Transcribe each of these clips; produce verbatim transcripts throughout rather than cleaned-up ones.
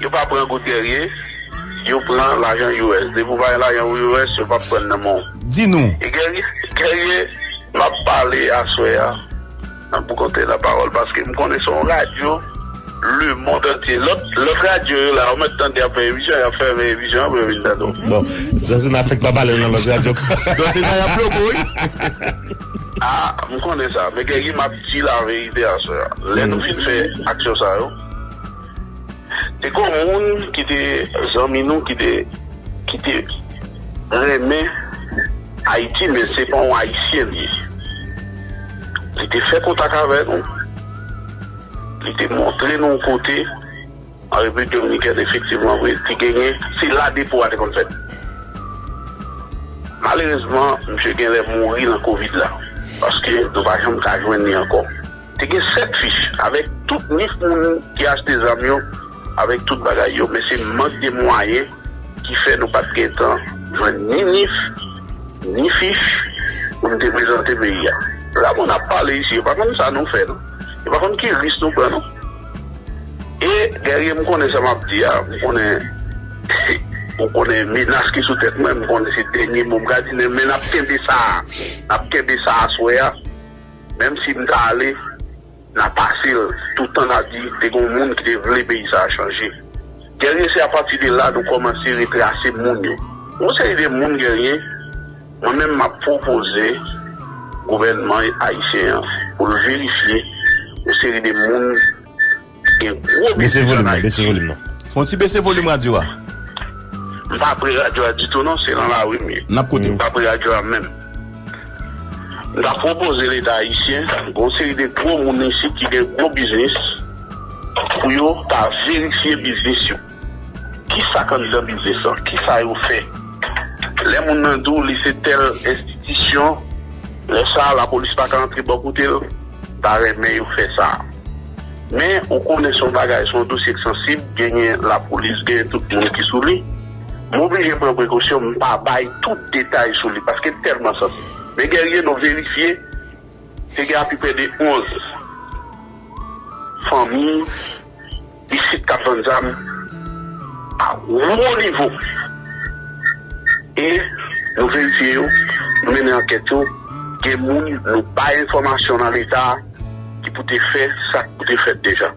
Yo pa pran goud Guerrier, yo pran lajan U S. Depi w pa gen lajan U S, yo p ap pran nan men w. Di nou. E Guerrier, Guerrier, m ap pale aswè a, nan pou konte nan pawòl, paske m konnen se yon radyo lemonn antye. Lòt, lòt radyo yo la, ou mèt tande y ap fè emisyon, y ap fèmen emisyon an pou yo vin tande w. Bon, Josina fèk pa pale nan lòt radyo. Josina y ap bloke w, wi. Ah, m konnen sa, men Guerrier, m ap di laverite aswè a. Lè nou fin fè aksyon sa yo, te gen yon moun ki te zanmi nou, ki te, ki te renmen Ayiti, men se pa yon Ayisyen li ye. Li te fè kontak avè nou, li te montre nou yon kote an Repiblik Dominikèn, efektivman, vre, te genyen, se la depo a te konn fèt. Malerezman, misye genlè mouri nan kovid la, paske nou pa janm ka jwenn li ankò. Te gen sèt fich avèk tout nif moun ki achte zam yo, avèk tout bagay yo, men se mank de mwayen ki fè nou pa t gentan jwenn ni nif, ni fich pou n te prezante peyi a. La, moun ap pale isi, yo pa konn sa nou fè, non. Yo pa konn ki risk nou pran, non. E, Guerrier, m konnen sa m ap di a, m konnen, ou konnen menas ki sou tèt mwen, m konnen se dènye mo m ka di, men n ap kenbe sa a, n ap kenbe sa aswè a, menm si m ta ale, n a pase l, toutan n a di, te gen yon moun ki te vle peyi sa a chanje. Guerrier, se apati de la nou kòmanse retrase moun yo. Yon seri de moun, Guerrier, mwen menm m ap pwopoze gouvènman ayisyen an pou l verifye yon seri de moun ki gen gwo biznis ann Ayiti. Bese volim nan, bese volim nan. Fè yon ti bese volim radyo a. M pa pre radyo a ditou non, se nan lari m ye. N ap koute w. M pa pre radyo a menm. M ta pwopoze Leta ayisyen, gen yon seri de gwo moun isit ki gen gwo biznis, pou yo ta verifye biznis yo. Kisa k anndan biznis lan? Kisa yo fè? Lè moun nan di w li se tèl enstitisyon, lè sa a lapolis pa ka antre bò kote l, ta renmen yo fè sa. Men, ou konnen se yon bagay, se yon dosye k sansib, genyen lapolis, genyen tout moun ki sou li. M oblije pran prekosyon, m pa bay tout detay sou li, paske l tèlman sansib. Men Guerrier, nou verifye, te gen apeprè de onz fanmi isit k ap vann zam a wo nivo. E nou verifye yo, nou mennen ankèt yo, gen moun nou bay enfòmasyon nan Leta a ki pou te fè sa k pou te fèt deja.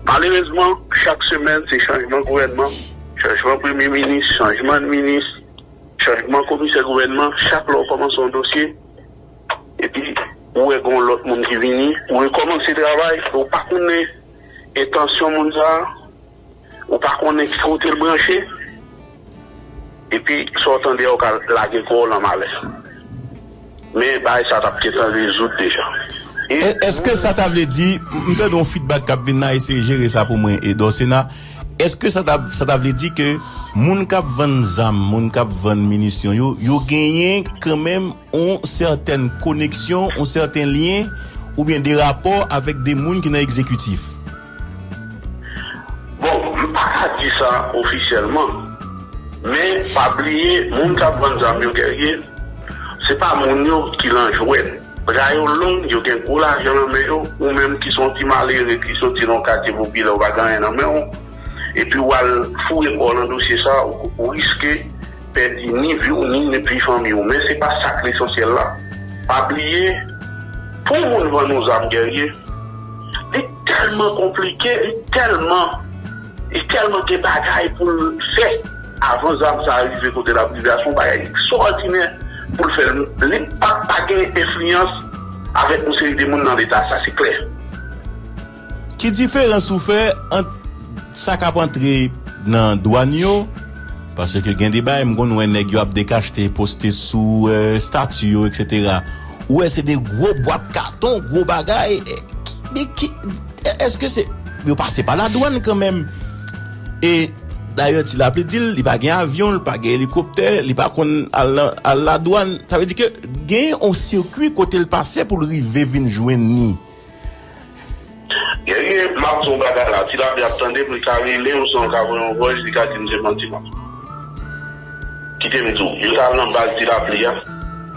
Malerezman, chak semèn, se chanjman gouvènman, chanjman premye minis, chanjman minis, chanjman komisè gouvènman, chak lè w kòmanse yon dosye, epi ou wè gen yon lòt moun ki vini, ou rekòmanse travay, ou pa konnen entansyon moun sa a, ou pa konnen ki kote l branche, epi sa w tande a, ou ka lage kò w nan malè. Men bagay sa t ap gentan rezoud deja. E È-, èske sa ta vle di, m, m tande yon feedback k ap vin la, eseye jere sa pou mwen, e Dòsena, èske sa ta, sa ta vle di ke moun k ap vann zam, moun k ap vann minisyon yo, yo genyen kanmenm yon sètèn koneksyon, yon sèten lyen, oubyen de rapò avèk de moun ki nan egzekitif? Bon, m pa ka di sa ofisyèlman, men pa bliye, moun k ap vann zam yo, Guerrier, se pa moun yo ki lan jwèt. Bra yo long, yo gen gwo lajan nan men yo, ou menm ki se yon ti malere ki soti nan yon katye popilè, ou pa gen anyen nan men w, epi w al foure kò w nan dosye sa, ou, ou riske pèdi ni vi w, ni, ni vi fanmi w. Men se pa sa k lesansyèl la. Pa bliye, pou yon moun vann yon zam, Guerrier, li tèlman konplike, li tèlman, li tèlman gen bagay pou l fè avan zam sa a rive kote l ap rive a. Se yon bagay ekstwòdinè pou l fè. Li pa, pa gen enfliyans avèk yon seri de moun nan Leta, sa se klè. Ki diferans ou fè ant sa k ap antre nan dwàn yo? Paske gen de bagay m konn wè nèg yo ap dekachte, poste sou, eh, estati yo, etsetera. Ou wè se de gwo bwat katon, gwo bagay. Eh, ki, de ki, èske se, yo pase pa ladwàn kanmenm? E dayè, Ti Lapli di l, li pa gen avyon, li pa gen elikoptè, li pa konn al nan, al ladwàn. Sa vle di ke gen yon sikui kote l pase pou l rive vin jwenn li. Guerrier, m ap di w yon bagay la, Ti Lapli ap tande m, li ka rele m, osnon l ka voye yon voice, li ka di m se manti m ap. Kite m di w, yo t al nan baz Ti Lapli a,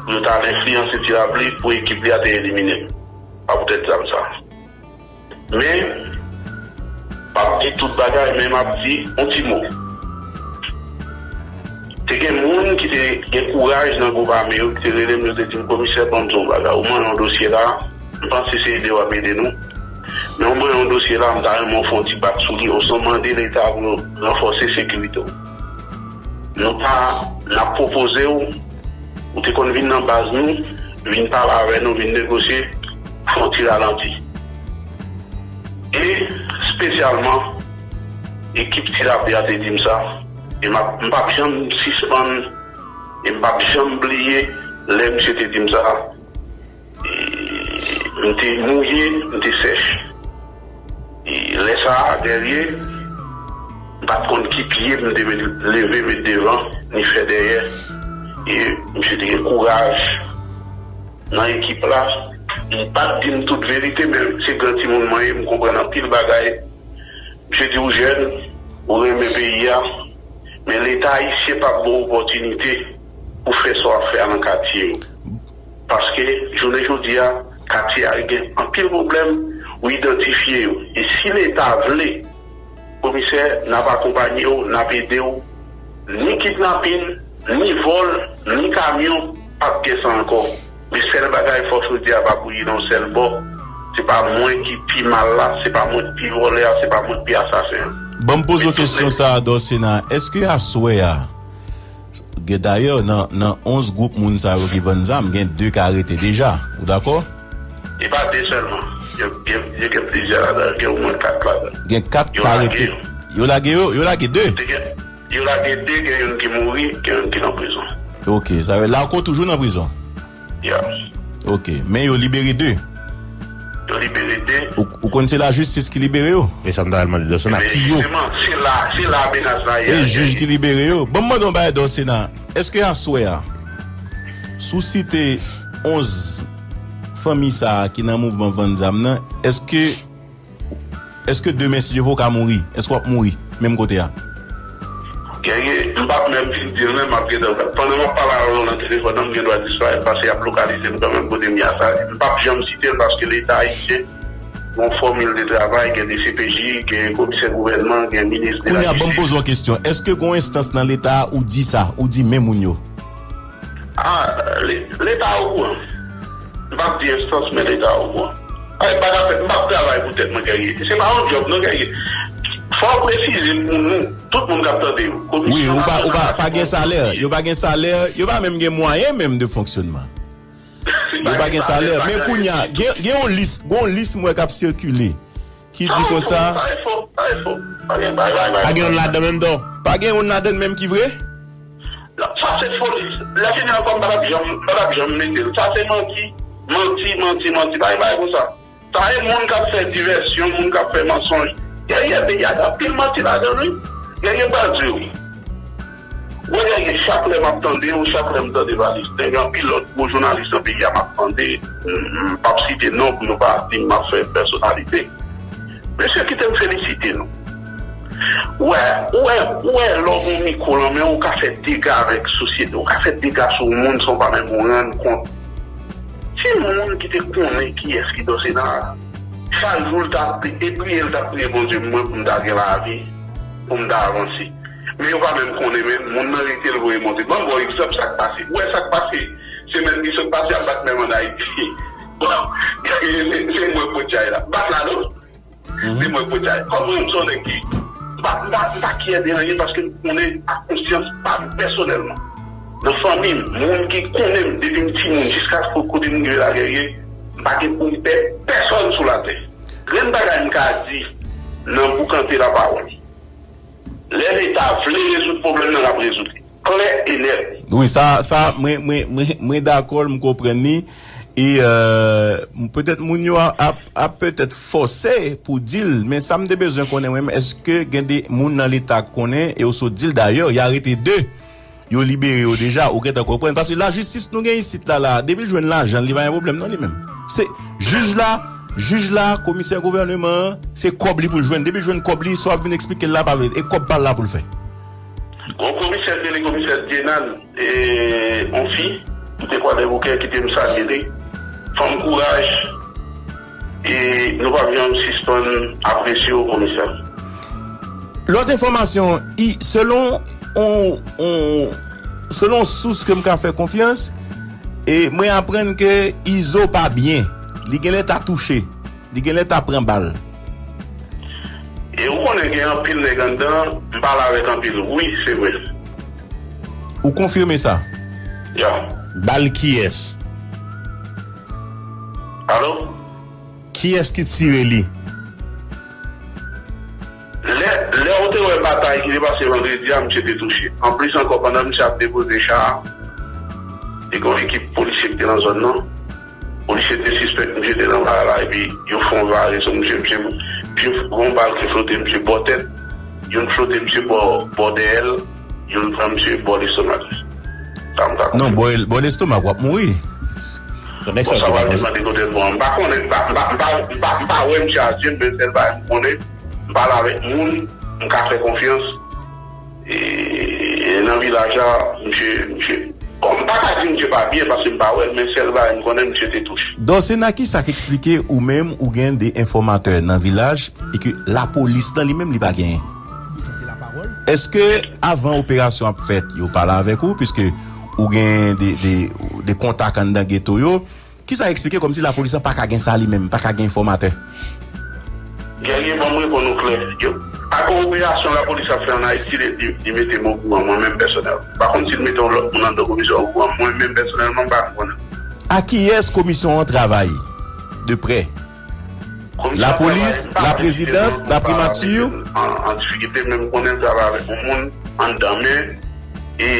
pou yo t al enfliyanse Ti Lapli, pou ekip li a te elimine m. Pa poutèt zam sa. Men, m ap di tout bagay, men m ap di yon ti mo. Te gen moun ki te gen kouraj nan gwoup ame yo, ki te rele m, yo te di m, "Komisè, ban m di yon bagay. Ou manyen yon dosye la, m panse se ede w ap ede nou. Men ou manyen yon dosye la, m ta renmen w fè yon ti bak sou li, osnon mande Leta pou yo ranfòse sekirite w. Nou ta, n ap pwopoze w, ou te konn vin nan baz nou, vin pale avè nou, vin negosye, fè yon ti ralanti." E espesyalman, ekip Ti Lapli a te di m sa. E m ap, m p ap janm sispann, e m p ap janm bliye lè misye te di m sa. E m te mouye, m te sèch. E lè sa a, Guerrier, m pa t konn ki pye m te met, leve met devan, ni fè dèyè. E misye te gen kouraj nan ekip la. M pa t di m tout verite, men se gran timoun mwen ye, m konprann anpil bagay. Misye di, "Ou jèn, ou renmen peyi a, men Leta ayisyen p ap ba w opòtinite pou fè sa w ap fè a nan katye yo." Paske, jounen jodi a, katye a gen anpil pwoblèm, ou idantifye yo. E si Leta vle, Komisè, n ap akonpanye w, n ap ede w. Ni kidnapin, ni vòl, ni kamyon, p ap gen sa ankò. Men sèl bagay, fò chaudière pa bouyi nan yon sèl bò. Se pa mwen ki pi mal la, se pa mwen ki pi vòlè a, se pa mwen ki pi asasen an. Ban m poze w kesyon sa a, Dorcena. Èske aswè a, gen, dayè, nan, nan onz gwoup moun sa yo ki vann zam, gen de k arete deja. Ou dakò? E pa de sèlman. Yo, yo, yo gen plizyè ladan, gen omwen kat ladan. Gen kat k arete. Yo lage yo, yo lage de. Yo lage de, gen youn ki mouri, gen youn ki nan prizon. Ok, sa vle la ankò toujou nan prizon. Yeah. Ok, men yo libere de. Yo libere de. Ou, ou konn se lajistis ki libere yo? E sa m ta al mande Dorcena, ki yo? Jisteman, se la, se la menas la ye. E jij ki libere yo. Ban m mande yon bagay, Dorcena. Èske aswè a, si w site onz fanmi sa a ki nan mouvman vann zam nan, èske Èske demen, si Dye vle, w ka mouri? Èske w ap mouri menm kote a? Guerrier, m p ap menm fin di l menm, m ap gentan, pandan m ap pale avè w nan telefòn nan, m gen dwa disparèt, paske y ap lokalize m kanmenm kote m ye a. Sa, m p ap janm site l, paske Leta ayisyen, gen yon fòmil de travay, gen D C P J, gen komisè gouvènman, gen minis de la jistis. Kounye a, ban m poze w kesyon. Èske gen yon enstans nan Leta a ou di sa, ou di men moun yo? Ah, le-, Leta okouran. M p ap di enstans, men Leta okouran. Ay, pa ka fèt, m p ap travay pou tèt mwen, Guerrier. Se pa yon djòb, non, Guerrier. Fò w presize pou nou, tout moun k ap tande yo. Wi, komisyon ou pa, ou pa, pa gen salè. Yo pa gen salè. Yo pa menm gen mwayen menm de fonksyonman. Yo pa gen salè. Men kounye a, gen, gen yon lis, gen yon lis m wè k ap sikile. Ki di konsa. Sa e fo, sa e fo. Pa gen, pa gen, pa gen. Pa gen youn ladan menm, non? Pa gen youn ladan menm ki vre? Non, sa se foli. Lè fini ankò, m pa t ap janm, m pa t ap janm mete l. Sa se manti, manti, manti, manti. Pa gen bagay konsa. Sa e moun k ap fè divèsyon, moun k ap fè mansonj. Dèyè peyi a, gen anpil manti ladan l, wi. Dèyè bandi, wi. Wè, Guerrier, chak lè m ap tande w, chak lè m tande Valistin, gen anpil lòt gwo jounalis nan peyi a m ap tande, m, m p ap site non pou yo pa di m m ap fè pèsonalite. Mesye, kite m felisite nou. Ou wè, ou wè, ou wè, lè w gen yon mikwo nan men w, ou ka fè dega avèk sosyete, ou ka fè dega sou yon moun san w pa menm rann kont. Ti moun ki te konnen kiyès ki Dorcena a, chak jou l t ap pri-, e priye, l t ap priye Bondye mwen pou m ta gen lavi, pou m ta avanse. Men yo pa menm konnen, men moun nan rete l voye monte. Ban m ba w egzanp sa k pase. Ou wè sa k pase semèn ki sot pase a, bak menm ann Ayiti. Bon, se, se mwen k pot chay la. Bak la, non? Se mwen k pot chay. Kòm mwen, m se yon nèg ki, m pa, m pa, m pa kyè de anyen paske m konnen ak konsyans pa m pèsonèlman. Nan fanmi m, moun ki konnen m depi m timoun jiskaske kote m rive la, Guerrier, m pa gen pou m pè pèsonn sou latè. Grenn bagay m ka di nan boukante lapawòl. Lè Leta vle rezoud pwoblèm nan, l ap rezoud li. Klè e nèt. Wi, sa, sa, mwen, mwen, mwen, mwen dakò, m konprann li. E, euh, petèt moun yo ap, ap, ap petèt fòse pou di l, men sa m te bezwen konnen, mwen, èske gen de moun nan Leta k konnen, e yo sot di l, dayè, y arete de. Yo libere yo deja, ou gentan konprann. Paske lajistis nou gen isit la, la, depi l jwenn lajan l, li pa gen pwoblèm non li menm. Se jij la, jij la, komisè gouvèneman an, se kòb li pou l jwenn. Depi l jwenn kòb li, sa w ap vin eksplike l la pa vre. E kòb pa l la pou l fè. Gon komisè ki rele komisè Djenan, e, yon fi, ki te Kwadèboukè, kite m salye li. Fanm kouraj, e nou p ap janm sispann apresye w, komisè. Lòt enfòmasyon, i, selon on, on, selon sous ke m ka fè konfyans, e mwen aprann ke Izo pa byen. Li genlè ta touche. Li genlè ta pran bal. E ou konnen gen anpil nèg anndan, m pale avèk anpil. Wi, se vre. Ou konfime sa? Ya. Bal kiyès? Alo? Kiyès ki tire li? Lè, lè ou te wè batay ki te pase vandredi a, misye te touche. Anplis ankò, pandan misye ap depoze cha a, te gen yon ekip polisye ki te nan zòn nan. Polisye te sispèk misye te nan bagay la, epi yo fè yon vare sou misye. Misye, misye gen yon bal ki flote misye bò tèt, youn flote misye bò, bò dèyè l, youn pran misye bò lestomak li. Sa m ka konfime. Non, bò, bò lestomak, w ap mouri. Yon nèg Bon, sa sa ou w te al panse. Demande kote l pran. M pa konnen, m pa, m pa, m pa, m pa, m pa wè misye a zye m, men sèl bagay m konnen, m pale avèk moun, m ka fè konfyans. E, e nan vilaj la, misye, misye, bon, m pa ka di misye pa byen paske m pa wè l, men sèl bagay m konnen, misye te touche. Dòsena, ki sa k eksplike ou menm ou gen de enfòmatè nan vilaj e ke lapolis nan li menm li pa genyen? Èske avan operasyon ap fèt, yo pale avèk ou, piske ou gen de, de, de kontak anndan geto yo? Ki sa eksplike kòmsi lapolis lan pa ka gen sa li menm, pa ka gen enfòmatè? Guerrier, ban m reponn ou klè. Yo, avan operasyon lapolis ap fè ann Ayiti, li, li, li mete m okouran, mwen menm pèsonèl. Pa konn si l mete yon lòt moun anndan komisyon okouran, mwen menm pèsonèlman, m pa konnen. A kiyès komisyon an travay de prè? Komisyon Lapolis, travay, m pa la konn si se prezidans, moun la pa primati? An, an difikilte, men m konnen l travay avèk yon moun anndan, men, e,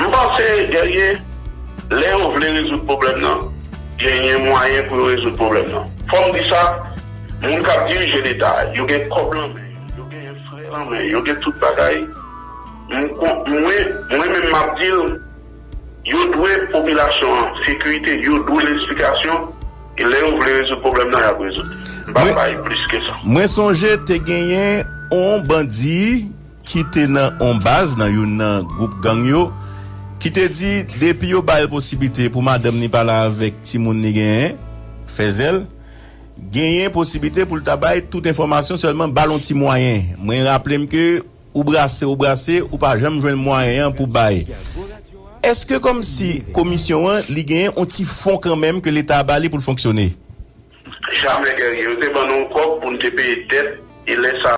m panse, Guerrier, lè yo vle rezoud pwoblèm nan, genyen mwayen pou yo rezoud pwoblèm nan. Fò m di sa, moun k ap dirije Leta, yo gen kòb lan men yo, yo genyen frè lan men yo, yo gen tout bagay. M kon-, mwen, mwen menm m ap di l, yo dwe popilasyon an sekirite, yo dwe l esplikasyon, e lè yo vle rezoud pwoblèm nan, y ap rezoud. M p ap Mwen- bay plis ke sa. Mwen sonje te genyen on bandi ki te nan on baz nan youn nan gwoup gang yo, ki te di depi yo ba l posiblite pou madanm li pale avèk timoun li genyen, fè zèl, genyen posiblite pou l ta bay tout enfòmasyon, sèlman ba l on ti mwayen. Mwen raple m ke ou brase, ou brase, ou pa janm jwenn mwayen an pou bay. Èske kòmsi komisyon an, li genyen on ti fon kanmenm ke Leta ba li pou l fonksyone? Jamè, Guerrier, yo te ban nou yon kòb pou n te peye dèt, e lè sa